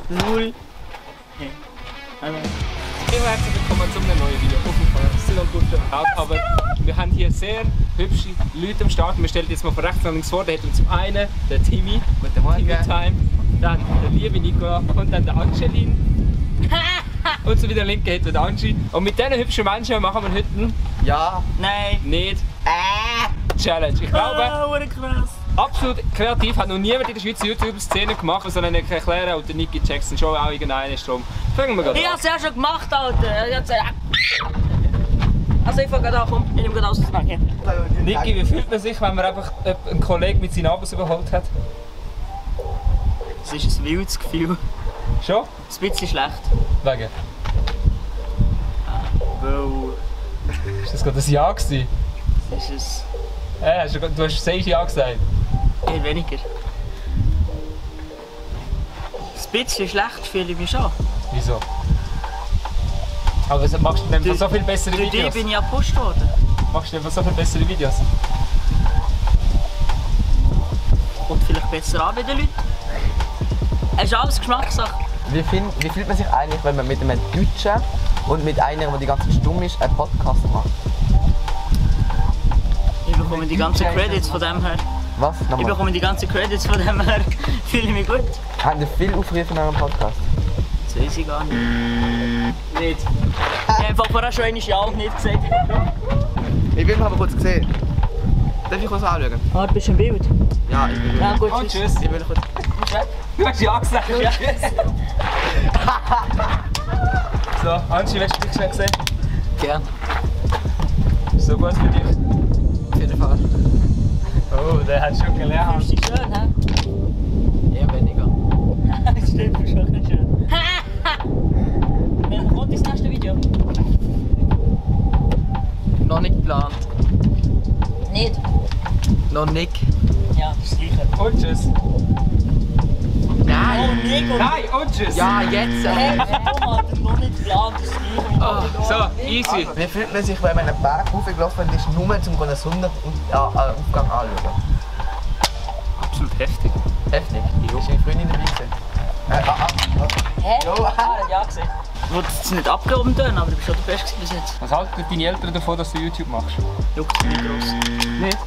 0. Okay. Herzlich willkommen zu einem neuen Video auf dem Kanal Silon aber wir haben hier sehr hübsche Leute am Start. Wir stellen jetzt mal von rechts nach links vor. Da hat uns zum einen der Timmy, Guten Morgen. Timmy Time, dann der liebe Nicola und dann der Angelin. Und so wieder linke hat der Angie. Und mit diesen hübschen Menschen machen wir heute Ja. Nein. nicht Challenge. Ich glaube, krass. absolut kreativ hat noch niemand in der Schweizer YouTube-Szene gemacht, was soll ich erklären, und der Nicky Jackson schon auch irgendeinen Strom. Fangen wir gerade Ich an. hab's ja schon gemacht, Alter. Also ich fange gerade an, komm, ich nehme gerade aus dem Bank. Nicky, wie fühlt man sich, wenn man einfach einen Kollegen mit seinen Abos überholt hat? Es ist ein wildes Gefühl. Schon? Ein bisschen schlecht. Wegen? Weil Ist das gerade ein Ja gewesen? es ist Du hast 6 Ja gesagt. eher weniger. Ein bisschen schlecht fühle ich mich schon. Wieso? Aber was machst du denn so viel bessere Durch die Videos? bin ich ja gepusht worden. Machst du denn so viel bessere Videos? Und vielleicht besser an bei den Leuten. Es ist alles Geschmackssache. Wie fühlt man sich eigentlich, wenn man mit einem Deutschen und mit einer, der die ganze Zeit stumm ist, einen Podcast macht? Ich bekomme die ganzen Credits von dem her. Was? Ich Nochmal? bekomme die ganzen Credits von dem her. Fühle ich mich gut. Haben ihr viel Aufrufe in eurem Podcast? Das weiß ich gar nicht. Nicht. Ich habe einfach vorher schon einmal Ja und nicht gesagt. Ich will aber kurz sehen. Darf ich kurz anschauen? Ah, du bist im Bild. Ja, ich will. Ja gut, Und tschüss. Ich will kurz. Du hast Ja gesagt. Ja. So, Angie, willst du dich schnell sehen? Gern. So gut für dich. Auf jeden Fall. Oh, der hat schon gelernt. Fühlst du dich schön, hä? Eher weniger. Das stimmt, du bist schon schön. Wann kommt das nächste Video? Noch nicht geplant. Nicht? Noch nicht. Ja, das ist das Gleiche. Und tschüss. Nein! Oh, Nico! Nein, und tschüss. Ja, jetzt! Hey, komm, Alter, noch nicht geplant, das ist das Gleiche. So, easy. Wie fühlt man sich, wenn man einen Berg hochgelaufen ist, nur um einen Sonnenaufgang anzuschauen? Absolut heftig. Heftig. Ist deine Freundin dabei gewesen? Hä? Jo. Ah, ja gesehen. Ich wollte es nicht abgehoben tun, aber du bist schon der Beste bis jetzt. Was halten deine Eltern davon, dass du YouTube machst? Juckt mich nicht gross. Nicht?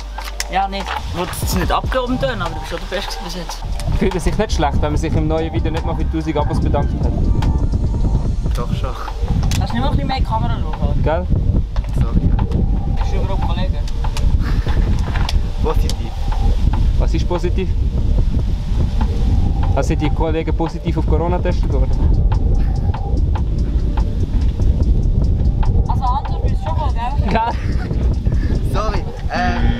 Ja, nicht. Ich wollte es nicht abgehoben tun, aber du bist schon der Beste bis jetzt. Fühlt es sich nicht schlecht, wenn man sich im neuen Video nicht mal für 1000 Abos bedankt hat? Doch schon. Kannst du nicht mal ein bisschen mehr in die Kamera schauen? Gell? Sorry. Bist du überhaupt Kollege? Positiv. Was ist positiv? Also sind die Kollegen positiv auf Corona getestet worden? Also Antwort bist du schon mal, gell? Gell? Sorry.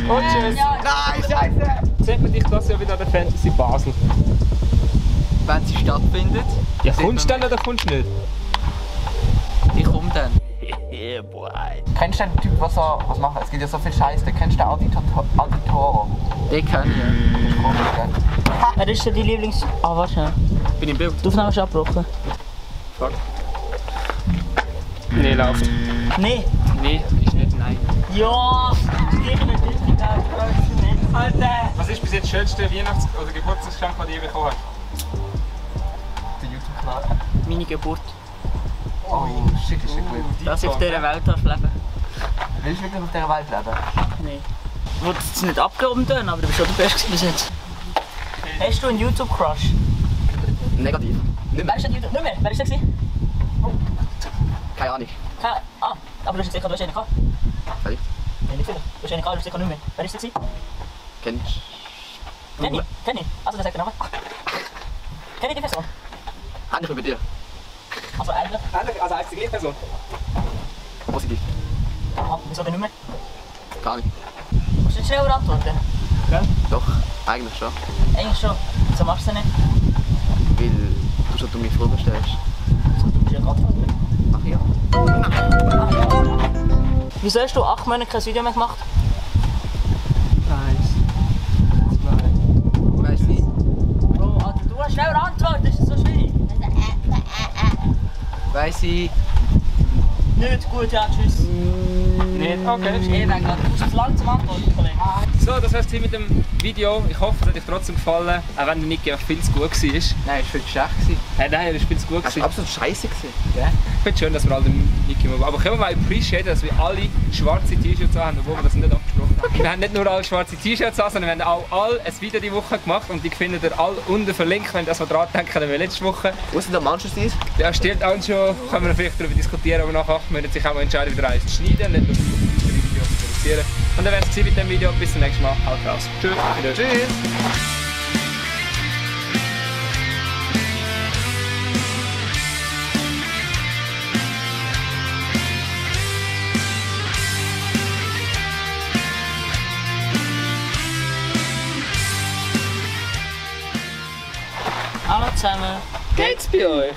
Und tschüss. Ja, Nein, Scheiße! Sieht man dich das ja wieder an der Fantasy Basel? Wenn sie stattfindet, Ja, kommst du dann oder kommst du nicht? ich komme dann. Yeah, boy. Kennst du den Typ, was macht? Es gibt ja so viel Scheiß. Kennst du den Auditoro? Den kenn ich. Das ist komisch, gell? Wer ist denn dein Lieblings... Ah, warte schnell. Bin im Bild. Die Aufnahme ist abgebrochen. Fuck. Nee, läuft. Nee. Nee, ist nicht, nein. Ja! Sicher nicht richtig, Alter! Was ist bis jetzt das schönste Weihnachts- oder Geburtstagsgeschenk, das du je bekommen hast? Der YouTube-Kanal. Meine Geburt. Oh, shit, ist ja gut. Dass ich auf dieser Welt darf leben. Willst du wirklich auf dieser Welt leben? Nein. Ich wollte es nicht abgehoben tun, aber du bist schon der Beste bis jetzt. Hast du einen YouTube-Crush? Negativ. Nicht Wer mehr. ist denn YouTube? Nicht mehr? Wer ist der? Keine Ahnung. Ah, aber du hast sicher, du hast einen gehabt. Fertig. Nein, nicht viele. Du hast einen gehabt, du hast sicher nicht mehr. Wer ist der? Kennst Kenny. Kenny. Also, der sagt den Namen. Kenny die Person? du? Eigentlich bei dir. Also eigentlich. Also als die gleiche Person? Positiv. Aha, wieso denn nicht mehr? Gar nicht. Musst du nicht schneller antworten? Doch, eigentlich schon. Eigentlich schon. Wieso machst du es nicht? Weil du schon dumme Fragen stellst. Du bist ja gerade dran. Ach ja. Wieso hast du 8 Monate kein Video mehr gemacht? Weiss nicht. Bro, Alter, du hast schneller antworten, das ist so schwierig. Weiss ich. Nicht gut, ja, tschüss. Nicht? Okay. Ich denke, du musst es langsam antworten, Kollege. So, das war's mit dem Video. Ich hoffe, es hat euch trotzdem gefallen, auch wenn der Niki viel zu gut war. Nein, es war viel zu schlecht. Nein, er war viel zu gut. Es war absolut scheiße. Ja. Ich finde es schön, dass wir alle den Niki mal... Aber können wir mal appreciaten, dass wir alle schwarze T-Shirts haben, obwohl wir das nicht abgesprochen haben. Wir haben nicht nur alle schwarze T-Shirts an, sondern wir haben auch alle ein Video die Woche gemacht und die findet ihr alle unten verlinkt, wenn ihr das mal dran denken, wie letzte Woche. Wo sind der Manchester? Ja, steht auch schon, können wir vielleicht darüber diskutieren, aber nach 8 Monaten sich auch mal entscheiden, wieder eins zu schneiden, nicht nur Videos zu produzieren. Und dann wäre es mit dem Video. Bis zum nächsten Mal. Haut raus. Tschüss. Tschüss. Hallo zusammen. Geht's bei euch?